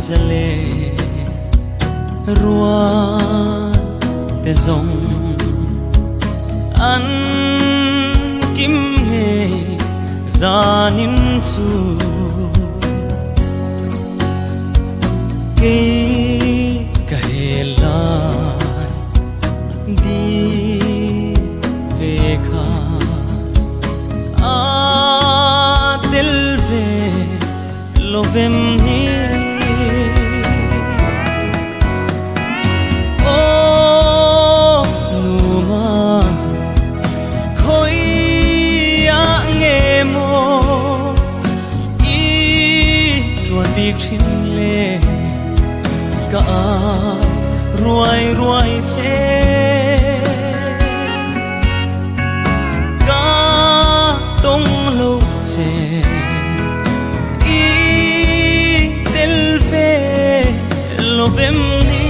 Zale ruan te zawng an kim nge zanin chu kei ka helai di ve kha a tel ve lovem ni. Aw numa khawiah nge maw i tuan bik thin le ka au ruai ruai che. Ka tawng lo che i tel ve lovem ni.